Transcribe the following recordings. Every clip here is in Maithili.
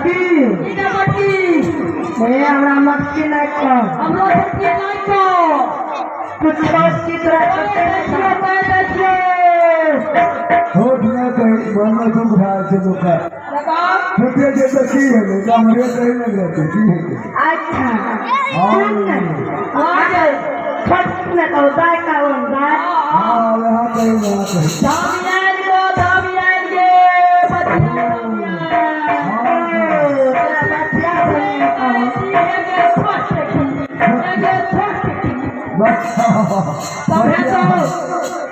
छोटकी। की गे बड़की? ए हमरा मटकी नहि कह। हमरो छोटकी नहि कह। कुछ छोटकी तोरा छोटे दै छियौ, पैर दै छियौ। छोट नहि कही, मनमे दुख भए जाइ छै लोकके। लगाओ। छोटे छै तऽ की हेतै, तऽ हमरे सही नहि रहतै, की हेतै? अच्छा। हाँ। सुन ने। हाँ गे। छोटकी नहि कहू, दाइ कहू, दाइ। हाँ। हँ, वएह कही, वएह कही। धामी आयल गो, धामी आयल गे, बचिया धामी आयल। ओ, तोरा बचिया बहिन कहू। बचिया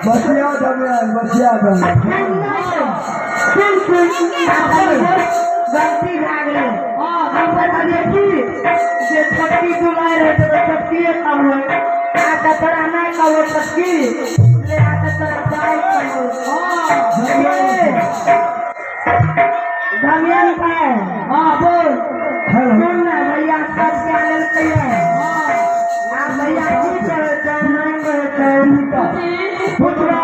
बचिया दमियान, बचिया दमियान। सुन सुन, गलती भए गेलै। हम कहलियै की जे छोटकी दुलारि रहै तऽ छोटकीए कहबै, आ तऽ तोरा नहि कहबो छोटकी, ले आ तऽ तोरा दाइ कहबो। धमियन भाइ, सुन ने भैया, सब क्या लेलकै। आ भैया की कहै छै, नहि कहै छै, पुछबै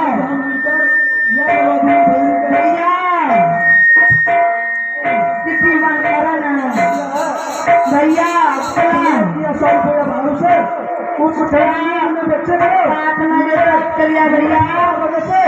भैया। किसी मन करे ना भैया, 100 रुपया भाड़ू से उठा बच्चे को 7 बजे तक चलिया भैया। बजे से।